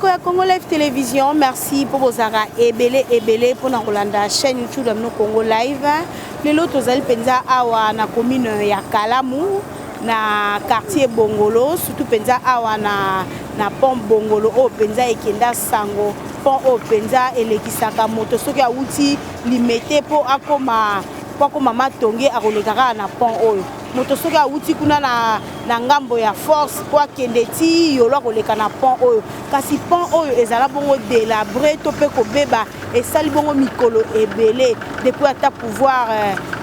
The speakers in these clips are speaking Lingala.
Bandeko ya Congo Live Television, merci mpo bozalaka ebele ebele mpona kolanda chaîne YouTube ya bino Congo Live. Lelo tozali mpenza awa na commune ya Kalamu, na quartier Bongolo, surtout mpenza awa na pont Bongolo oyo mpenza ekenda sango, pont oyo mpenza elekisaka moto soki awuti Limete mpo akoma Matonge, akoleka kaka na pont oyo. Moto soki awuti kuna na ngambo ya Force mpo akende ti Yolo, akoleka na pont oyo. Kasi pont oyo ezala bongo délabré to mpe kobeba, esali bongo mikolo ebele depuis ata pouvoir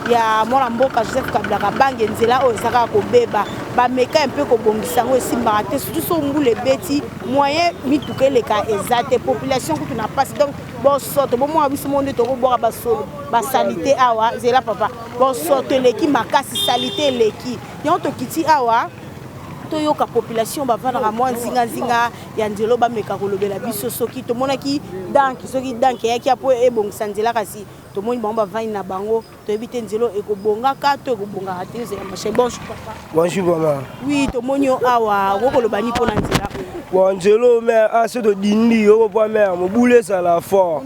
ya mwana mboka Joseph Kabila Kabange. Nzela oyo eza kaka kobeba, bameka mpe kobongisa yango, esimbaka te. Surtout so mbula ebeti, moyen mituka eleka eza te, population kutu na mpasi. Donc bosoto, bomona biso mo nde tokobwaka basolo, basaleté awa. Nzela papa, bosoto eleki makasi, saleté eleki. Yango tokiti awa toyoka population bavandaka mwa nzinganzinga ya nzela, bameka kolobela biso soki tomonaki dank, soki dank eyaki apo ebongisa nzela. Kasi tomoni bango bavandi na bango, toyebi te nzela ekobongaka to ekobongaka te. Ozela mache. Bonjour papa. Bonjour mama. Oui, tomoni yo awa, okoki koloba nini mpona nzela oyo? Bon, nzela mais ase todindi okopwa mais mobulu ezala fort,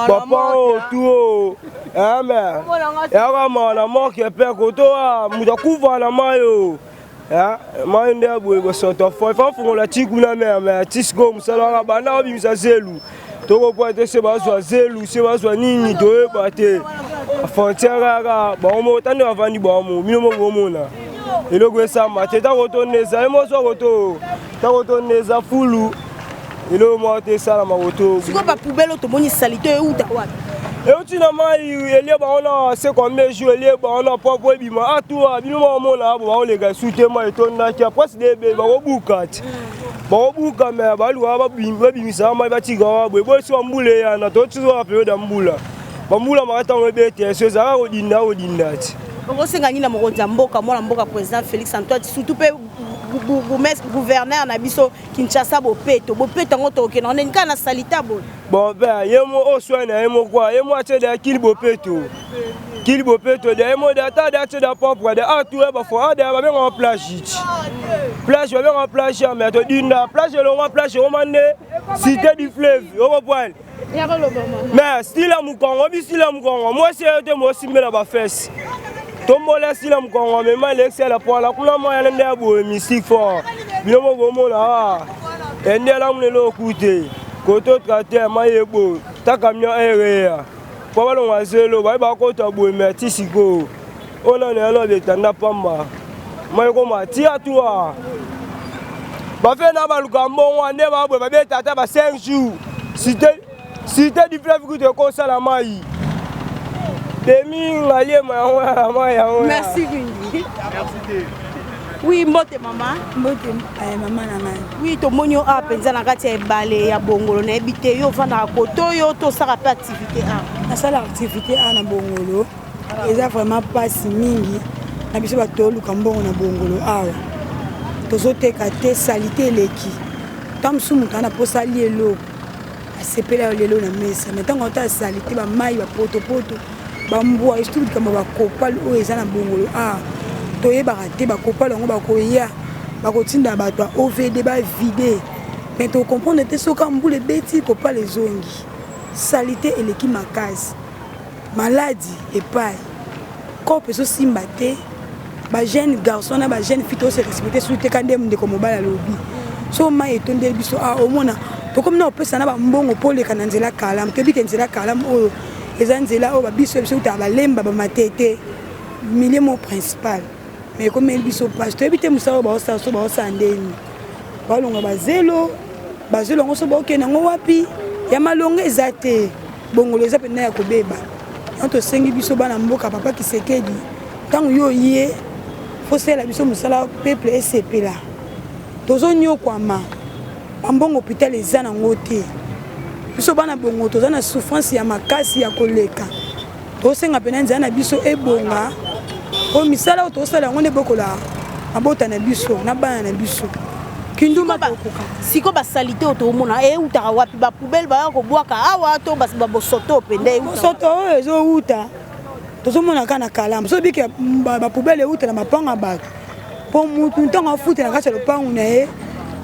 papa oyo tu oyo mais yaka mawa na morke mpe koto a moto akufa na mai oyo, mai nde ya boye, bosoto fort. Ifa fungola ti kuna mais ti sikoyo mosala wana banda obimisa zelu, tokopwa te. Se bazwa zelu, se bazwa nini, toyeba te. Frontière kaka bango moko tande bavandi, bango moko, bino moko bomona eloko esama te. Ntango tondeza ye moso koto, ntango tondeza fulu, eloko moko te esalama koto. Sikoyo bapoubelles oyo tomoni, saleté oyo euta wapi? Euti na mai elie bango na se combien jour, elie bango na po ebima atua. Bino moko mona bo baoleka esu te, mai etondaki presque ebe, bakobuka ti bakobuka mais baluka babimisaka mai, batika wa boye boye. So bambula eyana, totizoka période ya mbula, bambula maka ntango ebete, so ezalaka kodinda kodinda ti. Okosenga nini na mokonzi ya mboka, mwana mboka président Félix Antoine, surtout mpe bourgmestre, gouverneur na biso Kinshasa bopeto? Bopeto yango tokokende ndeni kaka na saleté boye? Bon, ben ye mo oyo swai na ye moko, ye mo atie da kili bopeto, kili bopeto da ye mo da ata da atie da propre da atu ya bafo ada babengaka plage ti plage, babengaka plage ya mais todinda plage elongwa, plage ekoma nde Cité du Fleuve, okopoile. Mais style ya mokongo, obi style ya mokongo, mwasi oyo te mosimbela bafese, tombola style ya mokongo, mema elekisela poala kuna mwa yana nde ya boye, mystique fort. Bino mo bomona ende alamu lelo oku te koto tracteur mai ebo ta camion ereya mpo balonga zelo, baye bakota boye. Mais ti sikoyo oyo nano yana betanda pamba, mai ekoma ti atua bafe na baluka mbongo nde baboye, babeta ata ba 5 jours. Cité du Fleuve kutu ekosala mai demi ngaliema yango ya mai yango. Merci mingi. Oui, mbote mama. Mbote mama na ngai. Oui, tomoni yo awa mpenza na kati ya ebale ya Bongolo. Nayebi te, yo ovandaka koto oyo to osala mpe activité awa? Nasala activité awa na Bongolo. Eza vraiment mpasi mingi na biso bato toluka mbongo na Bongolo awa. Tozoteka te, saleté eleki. Ntango mosusu moto ana mposa alia eloko, asepela yo lelo na mesa, mais ntango ata asali te, bamai bapotopoto, bambwa, surtout likambo ya bakopale oyo eza na Bongolo awa, toyebaka te. Bakopale yango bakoya, bakotinda bato ya OVD bavide, mais tocomprendre te. Soki mbula ebeti, kopale ezongi, saleté eleki makasi, maladi epai cope ezosimba te. Bajeune garçon na bajeune fille tose respecte susu te. Ka nde ndeko mobali alobi, so mai etondeli biso a omona tokomi na kopesa na bambongo mpo oleka na nzela Kalamu. Toyebi ke nzela Kalamu oyo eza nzela oyo babiso biso utaka Balemba, Bamatete, milieu mo principal, mais ekomeli biso mpasi. Toyebi te mosala oyo baosala, so baosala ndeni, balonga bazelo, bazelo yango so baokende yango wapi, ya malonga eza te. Bongolo eza mpenza ya kobeba. Yango tosengi biso bana mboka, papa Tshisekedi, ntango yo ye fosala biso mosala, peuple esepela. Tozonyokwama, bambongo hôpital eza nango te. Biso bana Bongo toza na souffrance ya makasi ya koleka. Tosenga mpena nzela na biso ebonga, oyo misala oyo tosala yango nde bokola mabota na biso na bana na biso. Kindumba tokoka. Sikoyo basaleté oyo toomona eutaka wapi? Bapoubelles baya kobwaka awa to babosoto mpenza? Bosoto oyo ezowuta, tozomona kaka na Kalamu. So bike bapoubelles euta na mapanga ya bato, mpo mutu ntango afuta na kati ya lopangu na ye.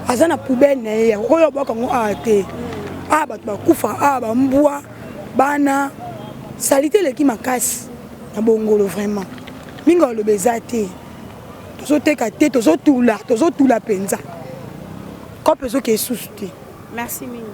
Aza na poubelle na ye, akoki obwaka yango awa te. Awa bato bakufa, awa bambwa, bana, saleté eleki makasi na Bongolo vraiment. Mingi aloba eza te, tozoteka te, tozotula, tozotula mpenza, kope ezoke esusu te. Merci mingi.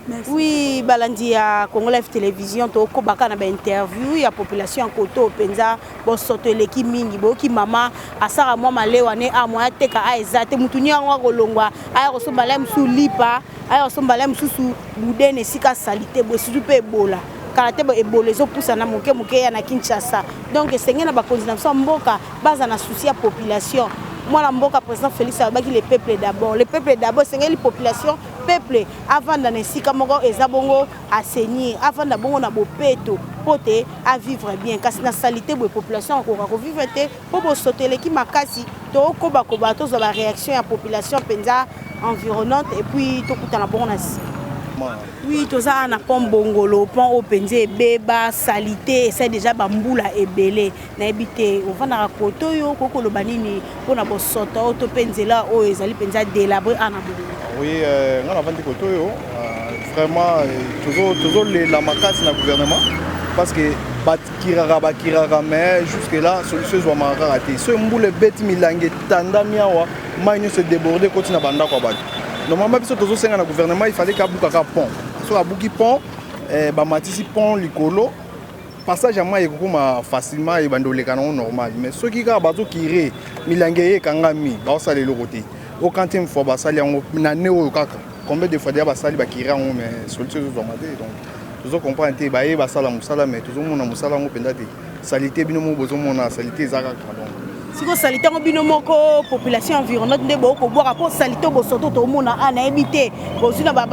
Merci. Oui, balandi ya Congo Live Télévision, tokobaka na ba interview ya population ya koto mpenza bosoto eleki mingi. Boyoki mama asala mwa malewa ne a mwa ateka a eza te, mutu ni yango akolongwa aya kosomba la mosusu lipa, aya kosomba la mosusu budene esika saleté boye, surtout mpe ebola kala te, ebola ezopusana moke moke ya na Kinshasa. Donc esenge na bakonzi na biso ya mboka baza na souci ya population. Mwana mboka président Félix alobaki: "Le peuple d'abord, le peuple d'abord." Esengeli population, peuple avanda na esika moko eza bongo assainir, avanda bongo na bopeto mpo te avivre bien. Kasi na saleté boye, population akoka kovivre te mpo bosoto eleki makasi. Tokobakoba tozwa baréaction ya population mpenza environnante et puis tokutana bongo na nsima. Oui, toza na pont Bongolo, pont oyo mpenza ebeba, saleté esali déjà bambula ebele. Nayebi te, ovandaka kote oyo, okoki koloba nini mpona bosoto oyo to mpe nzela oyo ezali mpenza délabré ana Bongolo? Oui, nga navandi kote oyo. Vraiment tozolela makasi na gouvernement parce que bakiraka, bakiraka, mais jusque là solution ezwamaka kaka te. So mbula ebeti, milangi etandami awa, mai nyonso edéborde, ekoti na bandako ya bato. Normalement biso tozosenga na gouvernement, il fallait kabukaka pont. Soki abuki pont, bamatisi pont likolo, passage ya mai ekokoma facilement, ebandi oleka nango normal. Mais soki kaka bazokire, milangi eye ekangami, baosala eloko te. O quantième fois basali yango na ne oyo kaka, combien de fois déjà basali, bakire yango, mais solution ezozwama te. Donc tozocomprendre te, baye basala mosala, mais tozomona mosala yango mpenza te. Saleté, bino moko bozomona, saleté eza kaka. Donc Sikoyo saleté yango, bino moko population environnante nde bokobwaka mpo saleté bosoto tomona a, nayebi te, bozwi na bato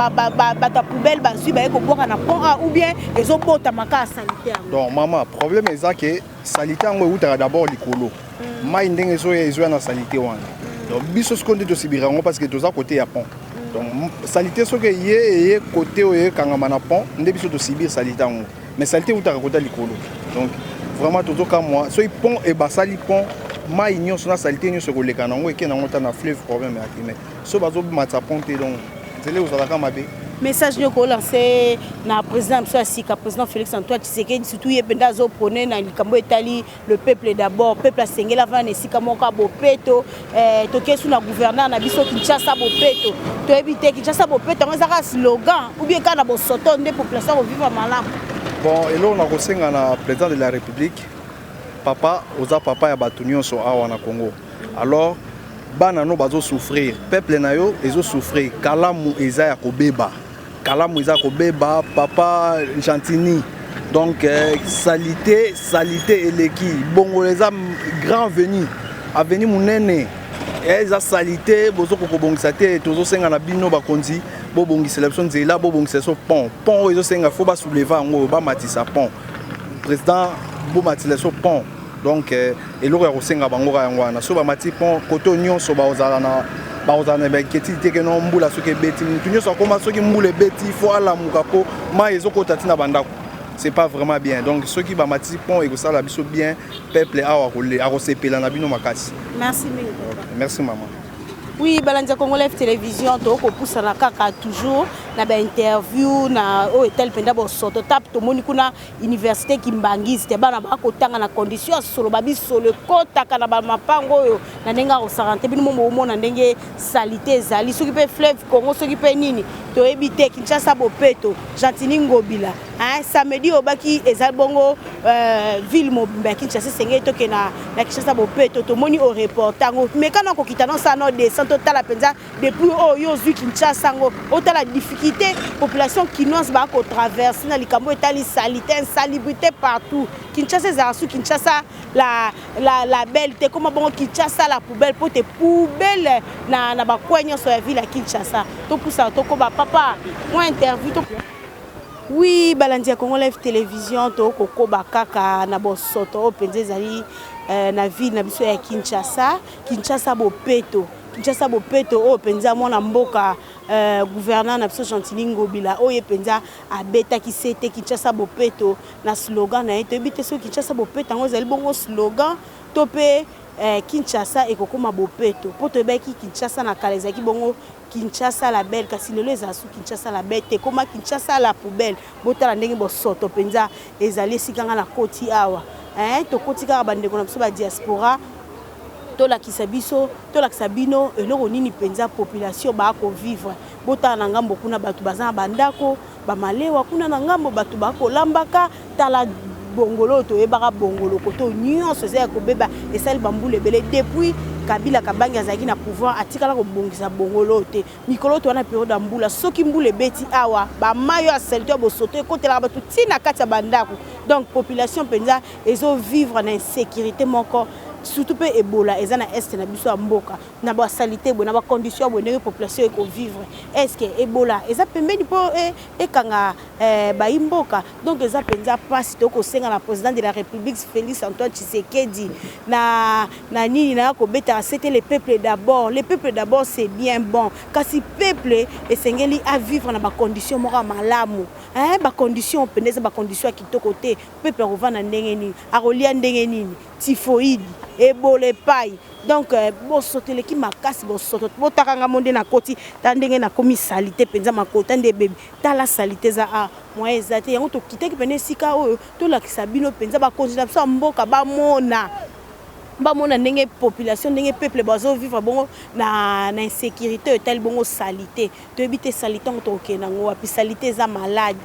ya poubelle, bazwi, baye kobwaka na pont a, ou bien ezobotama kaka saleté yango? Donc mama, problème eza ke saleté yango eutaka d'abord likolo, mai ndenge ezoya, ezoya na saleté wana. Donc biso sikoyo nde tosibira yango parce que toza côté ya pont. Donc saleté soki eye, eye côté oyo ekangama na pont, nde biso tosibir saleté yango. Mais saleté eutaka côté likolo. Donc vraiment tozokamwa, soki pont e basali pont, mai nyonso na saleté nyonso ekoleka nango, eke nango ta na fleuve, problème ya te. Mais so bazomatisa pont te, donc nzela ekozalaka mabe. Message nini okolancer na président biso ya sika, président Félix Antoine Tshisekedi, surtout ye mpenza azoprôner na likambo etali le peuple d'abord? Peuple asengeli avanda na esika moko ya bopeto. Tokei su na gouverneur na biso, Kinshasa bopeto. Toyebi te, Kinshasa bopeto yango eza kaka slogan ou bien kaka na bosoto nde population akovivre malamu? Bon, eloko na kosenga na président de la République, papa, oza papa ya bato nyonso awa na Congo. Alors bana no bazosouffrir, peuple na yo ezosouffrir, Kalamu eza ya kobeba, Kalamu eza kobeba, papa Gentini. Donc saleté, saleté eleki. Bongolo eza grand avenue, avenue monene, eza saleté, bozokoka kobongisa te. Tozosenga na bino bakonzi, bobongisela biso nzela, bobongisela biso pont. Pont oyo ezosenga fo basoulever yango, bamatisa pont. Président, bomatisa biso pont. Donc eloko ya kosenga bango kaka yango wana. So bamati pont, kote nyonso bakozala na bainquiétude te ke no mbula soki ebeti, mutu nyonso akóma, soki mbula ebeti, fo alamuka mpo mai ezokota ntina bandako. C'est pas vraiment bien. Donc soki bamatisi pont, ekosala biso bien, peuple awa akosepela na bino makasi. Merci mingi. Okay. Merci mama. Oui, balandi ya Congo Live Télévision, tokopusana kaka toujours na bainterview na oyo etali mpenza bosoto. Tap tomoni kuna université Kimbanguiste te, bana bakotanga na condition ya solo, babisolo ekɔtaka na bamapango oyo na ndenge akosaka te. Bino mo bomona ndenge saleté ezali, soki mpe fleuve Congo, soki mpe nini, toyebi te. Kinshasa bopeto, Gentini Ngobila, samedi obaki eza bongo, ville mobimba ya Kinshasa esengeli toke na Kinshasa bopeto. Tomoni oreporter yango, mekana kokita nosala no descente, totala mpenza depuis oyo ozwi Kinshasa yango, otala difficulté population kinoise bakotraverser na likambo etali saleté, insalubrité partout. Kinshasa ezalaka su Kinshasa la belle te, koma bongo Kinshasa la poubelle, mpo te poubelle na bacoin nyonso ya ville ya Kinshasa. Topusaka, tokoba papa mwa interview to. Oui, balandi ya Congo Live Télévision, tokokoba kaka na bosoto oyo mpenza ezali na ville na biso ya Kinshasa. Kinshasa bopeto, Kinshasa bopeto oyo mpenza mwana mboka gouverneur na biso Gentini Ngobila oyo mpenza abetaki se te Kinshasa bopeto na slogan na ye. Toyebi te soki Kinshasa bopeto yango ezali bongo slogan to mpe. Kinshasa ekokoma bopeto mpo toyebaki Kinshasa na kala ezalaki bongo Kinshasa la belle, kasi lelo ezala su Kinshasa la belle te, ekoma Kinshasa la poubelle. Botala ndenge bosoto mpenza ezali esika nga nakoti awa. Tokoti kaka bandeko na biso ba diaspora, tolakisa biso, tolakisa bino eloko nini mpenza population bakovivre. Botala na ngambo kuna bato baza na bandako bamalewa, kuna na ngambo bato bakolambaka. Tala bongolo oyo toyebaka, bongolo koto nyonso eza ya kobeba, esali bambula ebele depuis Kabila Kabange azalaki na pouvoir, atikala kobongisa bongolo oyo te. Mikolo to wana periode ya mbula, soki mbula ebeti awa, bamai oyo ya saleté ya bosoto ekotelaka bato ntina kati ya bandako. Donc population mpenza ezovivre na insécurité moko, surtout mpe Ebola eza na est na biso ya mboka. Na basaleté boye, na bacondition ya boye, ndenge population ekovivre, est ce que Ebola eza pembeni mpo ekanga bayi mboka? Donc eza mpenza mpasi. Tokosenga na président de la République Félix Antoine Tshisekedi na nini na kobetaka c'était le peuple d'abord. Le peuple d'abord, c'est bien bon, kasi peuple esengeli avivre na bacondition moko ya malamu. Bacondition mpenza eza bacondition ya kitoko te. Peuple akovanda ndenge nini? Akolia ndenge nini? Typhoïde, Ebola epai. Donc bosoto eleki makasi, bosoto. Botakanga mo nde nakoti, ta ndenge nakomi saleté mpenza, makota nde ebebi. Tala saleté eza a moyen eza te. Yango tokitaki pene esika oyo, tolakisa bino mpenza, bakonzi na biso ya mboka bamona ndenge population, ndenge peuple bazovivre bongo na insécurité oyo etali bongo saleté. Toyebi te saleté yango tokokende yango wapi. Saleté eza malade.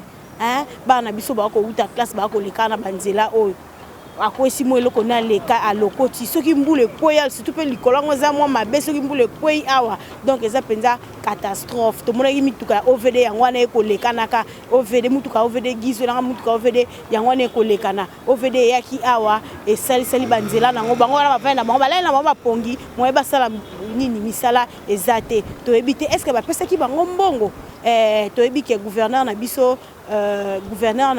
Bana na biso bakouta classe, bakoleka na banzela oyo, akwesi mwa eloko na aleka, alokoti. Soki mbula ekweyi, surtout mpe likolo yango eza mwa mabe, soki mbula ekweyi awa, donc eza mpenza catastrophe. Tomonaki mituka ya OVD yango wana ekolekanaka. OVD, mutuka ya OVD gizwelanga, mutuka ya OVD yango wana ekolekana. OVD eyaki awa, esalisali banzela nango. Bango wana bavandi na bango, balali na bango, bapongi moye basala nini? Misala eza te. Toyebi te est ce que bapesaki bango mbongo. Toyebi ke gouverneur na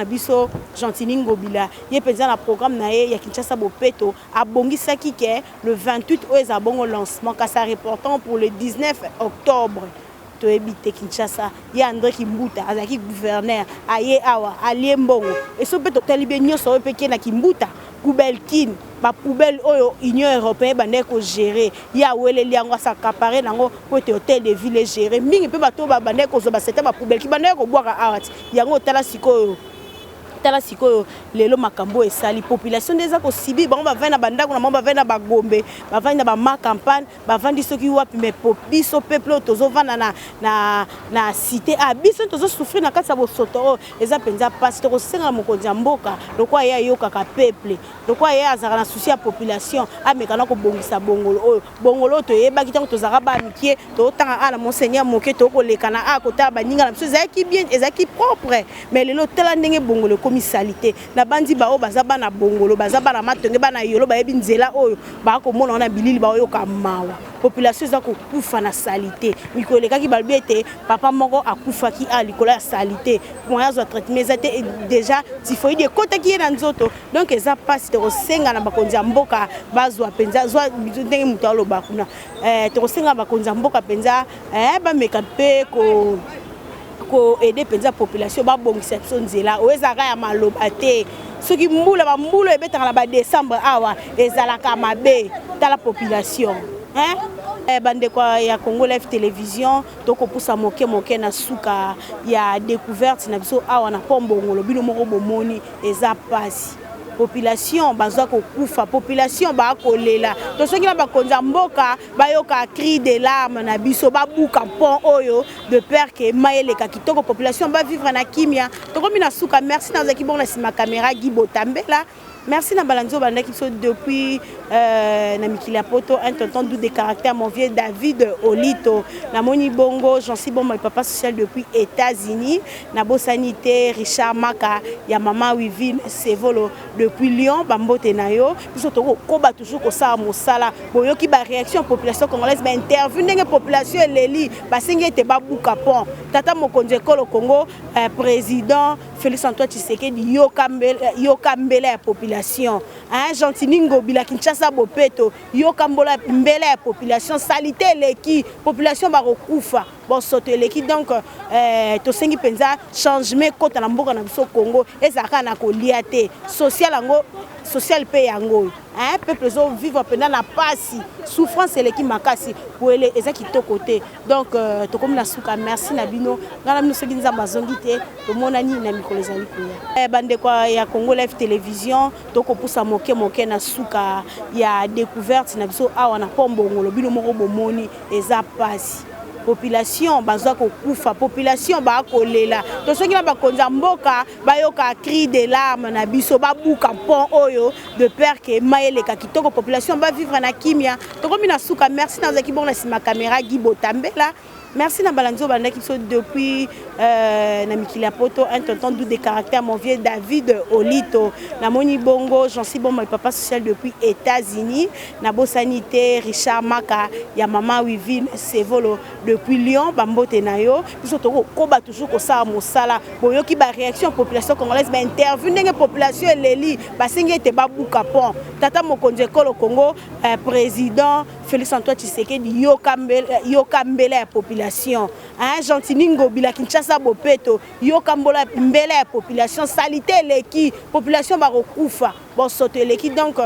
biso Gentiny Ngobila, ye mpenza na programme na ye ya Kinshasa bopeto, abongisaki ke le 28 oyo eza bongo lancement, kasi areportant pour le 19 octobre. Toyebi te Kinshasa ye André Kimbuta azalaki gouverneur, aye awa alie mbongo eso mpe. Totali bie nyonso oyo mpe ke na Kimbuta Kubelkin, bapoubelle oyo Union européenne ebandaki kogérer, ye aweleli yango, as'accaparer nango po ete hôtel de ville egérer mingi. Mpe bato oyo babandaki kozwa basete bapoubelle bandaki kobwaka awa ti yango. Otala sikoyo, tala sikoyo lelo makambo oyo esali population nde eza kosubir. Bango bavandi na bandako na bango, bavandi na bagombe, bavandi na bama campagne, bavandi soki wapi, mais biso peuple oyo tozovanda na cité a biso, tozosouffrir na kati ya bosoto oyo. Eza mpenza mpasi. Tokosenga mokonzi ya mboka, lokola ye ayokaka peuple, lokola ye azalaka na souci ya population, ameka na kobongisa bongolo oyo. Bongolo oyo toyebaki ntango tozalaka bana mike, totanga a na Monseigneur Moke, tokoleka na a kotala baninga na biso, ezalaki bien, ezalaki propre. Mais lelo tala ndenge bongolo ekomi saleté. Na bandi baoyo baza bana bongolo, baza bana Matonge, bana Yolo, bayebi nzela oyo, bakomona wana bilili, baoyoka mawa. Population eza kokufa na saleté. Mikolo elekaki balobi ete papa moko akufaki a likolo ya saleté, moyen azwa traitement eza te, déjà typhoïde ekotaki ye na nzoto. Donc eza mpasi. Tokosenga na bakonzi ya mboka bazwa mpenza zwa ndenge moto aloba kuna. Tokosenga bakonzi ya mboka mpenza bameka mpe koaider mpenza population, babongisa biso nzela oyo. Ezalaka ya maloba te. Soki mbula, bambula ebetaka na badécembre awa, ezalaka mabe. Tala population, hein? Bandeko ya Congo Live Télévision, tokopusa moke moke na suka ya découverte na biso awa na pont Bongolo. Bino moko bomoni, eza mpasi. Population baza kokufa, population bakolela. Tosoki na bakonzi ya mboka bayoka cri de larme na biso, babuka pont oyo de peur ke mai eleka kitoko, population bavivre na kimia. Tokomi na suka. Merci. Nazalaki bongo na nsima caméra Guy Botambela. Merci na balandi oyo balandaki biso depuis na mikili ya poto. Un tonton doux de caractère, mon vieux David Olito. Namoni bongo Jansi Bomoi, papa social depuis États-Unis. Nabosani te Richard Maka ya mama Wivine Sevolo depuis Lyon, bambote na yo. Biso tokokoba toujours kosala mosala. Boyoki baréaction population congolaise, bainterview ndenge population eleli, basengi ete babuka pont. Tata mokonzi ekolo Congo, président Félix Antoine Tshisekedi, yoka mbela ya population, hein? Gentiny Ngobila, Kinshasa bopeto, yoka mbola mbela ya population. Saleté eleki, population bakokufa. Bosoto eleki. Donc tosengi mpenza changement ekota na mboka na biso Congo. Ezalaka na kolia te, social yango, social mpe yango oyo, hein? Peuple ezovivre mpenza na pasi, souffrance eleki makasi. Boele eza kitoko te. Donc tokomi na suka. Merci na bino. Ngai na bino, soki Nzambe azongi te, tomonani na mikolo ezali koya. Bandeko ya Congo Live Télévision, tokopusa moke moke na suka ya découverte na biso awa na pont Bongolo. Bino moko bomoni, eza pasi, population baza kokufa, population bakolela. Tosoki na bakonzi ya mboka bayoka cri de larme na biso, babuka pont oyo de peur que mai eleka kitoko, population bavivre na kimia. Tokomi na suka. Merci. Nazalaki bongo na nsima caméra Guy Botambela. Merci na balandi oyo balandaki biso depuis na mikili ya poto. Un tonton doux de caractère, mon vieux David Olito. Namoni bongo Jansi Bomoi, papa social depuis États-Unis. Nabosani te Richard Maka ya mama Wivine Sevolo depuis Lyon. Bambote na yo. Biso tokokoba toujours kosala mosala. Boyoki baréaction ya population congolaise, bainterview ndenge population eleli, basengi ete babuka pont. Tata mokonzi ekolo Congo, président Félix Antoine Tshisekedi, yoka mbela ya population, hein? Gentiny Ngobila, Kinshasa bopeto, yoka mbola mbela ya population. Saleté eleki, population bakokufa, bosoto eleki. Donc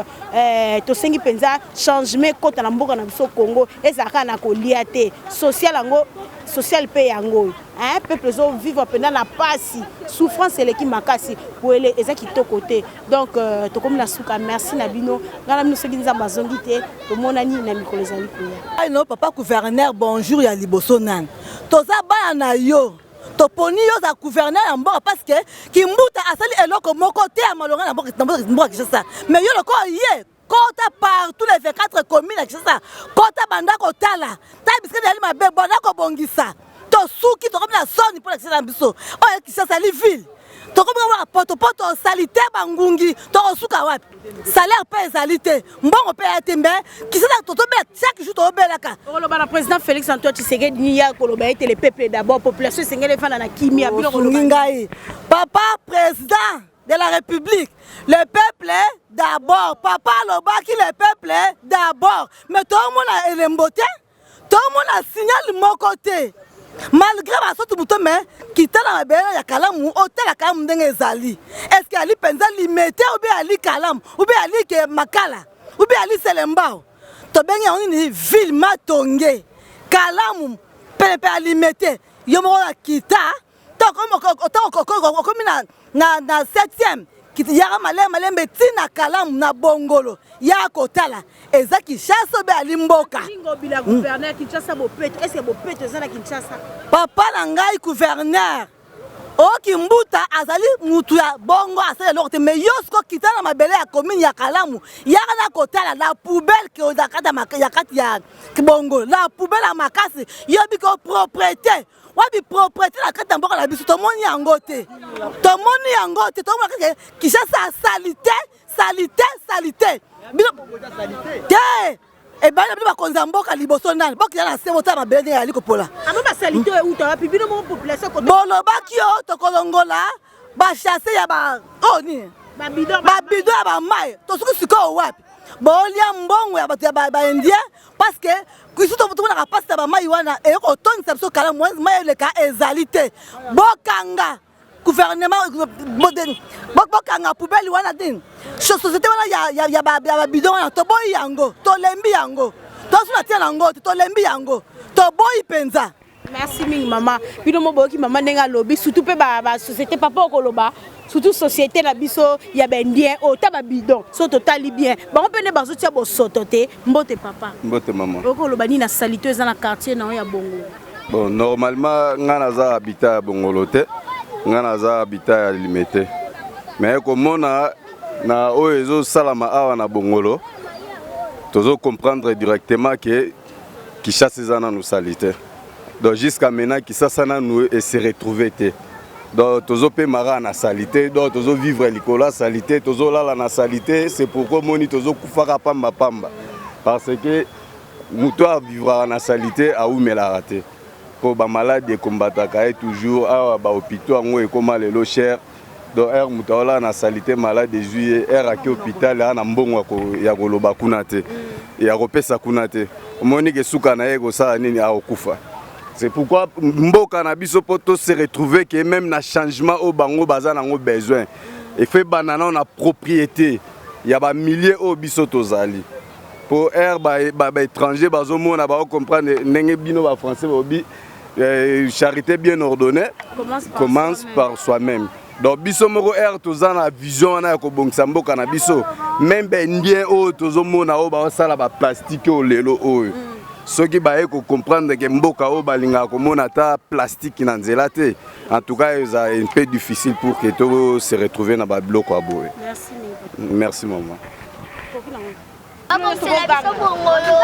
tosengi mpenza changement ekota na mboka na biso Congo. Ezalaka na kolia te, social yango, social mpe yango oyo, hein? Peuple ezovivre mpenza na pasi, souffrance eleki makasi. Boele eza kitoko te. Donc tokomi na suka. Merci na bino. Ngai na bino, soki Nzambe azongi te, tomonani na mikolo ezali koya. No papa gouverneur, bonjour. Ya liboso nani, toza bana na yo, toponi yo oza gouverneur ya mboka parce que Kimbuta asali eloko moko te ya malonga na mboka Kinshasa. Mais yo lokola ye kota partout les 24 communes ya Kinshasa, kota, banda kotala ta bisika ezali mabe, banda kobongisa. Tosuki, tokomi na soni mpo na Kinshasa na biso oyo. Kinshasa ali ville, tokomi kaka potopoto, osali te, bangungi. Tokosuka wapi? Salaire mpe ezali te, mbongo mpe ya te. Mais Kinshasa tozobela chaque jour, tozobelaka. Okoloba na président Félix Antoine Tshisekedi ni ya koloba ete le peuple d'abord, population esengeli efanda na kimia? Bino osungi ngai. Papa président de la République, le peuple d'abord. Papa alobaki le peuple d'abord, mais toomona elembo te, toomona signal moko te, malgré basotu buto. Mais kitala mabele ya Kalamu, otala Kalamu ndenge ezali. Est-ce ali mpenza Limete ou bien ali Kalamu ou bien ali ke Makala ou bien ali Selembao? Tobengi yango nini? Ville Matonge, Kalamu penepe ya Limete. Yo moko na kita, okomi na 7e, yaka malembe malembe ntina Kalamu na Bongolo, ya kotala eza Kinshasa obe ali mboka. Ngobila gouverneur, Kinshasa bopeto, est ce que bopeto eza na Kinshasa? Papa na ngai gouverneur, oki Mbuta azali mutu ya bongo, asali eloko te. Mais yo siko kita na mabele ya commune ya Kalamu, yaka na kotala la poubelle ke oza ya kati ya Bongo, la poubelle ya makasi. Yobi ko propreté wapi? Propreté na kati ya mboka na biso, tomoni yango te, tomoni yango te. Tomoni kaka Kinshasa saleté, saleté, saleté. Bino te, ebali na bino bakonzi ya mboka, liboso nani bokila na se, botala mabele ndenge yali kopola. Amo basaleté oyo euta wapi? Bino moko population. Bolobaki yo tokolongola basachets ya ba oyo nini, babidon ya bamai. Tosuki sikoyo wapi? Bolia mbongo ya bato ya baindien, parce que biso tomonaka mpasi na bamai wana eye kotondisa biso Kalamu. Mai eleka ezali te. Bokanga gouvernement, bokanga poubelle wana nini, société wana ya babidon wana. Toboyi yango, tolembi yango, tosuna tina yango te, tolembi yango, toboyi mpenza. Merci mingi, mama. Bino mo boyoki mama ndenge alobi, surtout mpe basociété. Papa, okoloba surtout société na biso ya baindien oyo ta babidon. So totali bien, bango mpe nde bazotia bosoto te. Mbote, papa. Mbote, mama. Okoloba nini na saleté eza na quartier na yo ya Bongo? Bon, normalement nga naza habitant ya Bongolo te, nga naza habitant ya Limete. Mais komona na oyo ezosalama awa na Bongolo, tozocomprendre directement que Kinshasa eza nanu saleté. Donc jusqu'à maintenant Kinshasa nanu ese retrouve te. Donc tozopemaka na saleté, donc tozovivre likolo ya saleté, tozolala na saleté. C'est pourquoi omoni tozokufaka pamba pamba, parce que moto avivraka na saleté awumelaka te, mpo bamaladi ekombataka ye toujours. Awa bahôpitaux yango ekóma lelo cher. Donc heure moto aolala na saleté, malade ezwi ye, heure ake hôpital, aa na mbongo ya koloba kuna te, ya kopesa kuna te. Omoni ke suka na ye kosala nini? Akokufa. C'est pourquoi mboka na biso po to se retrouver que même na changement oyo bango baza nango besoin, efe banda nao na propriété ya bamilieu oyo biso tozali, po aire baétranger bazomona, bazocomprendre ndenge bino bafrançais bobi charité bien ordonnée commence par commence soi-même. Par soi-même. Donc biso moko aire toza na vision wana ya kobongisa mboka na biso. Même baindien oyo tozomona oyo baosala baplastique oyo lelo oyo, soki baye kocomprendre ke mboka oyo balingaka komona ata plastique na nzela te, en tout cas eza un peu difficile pour que to se retrouver na babiloko ya boye. Merci mingi. Merci, maman. Koki nango. Babongisela biso Bongolo.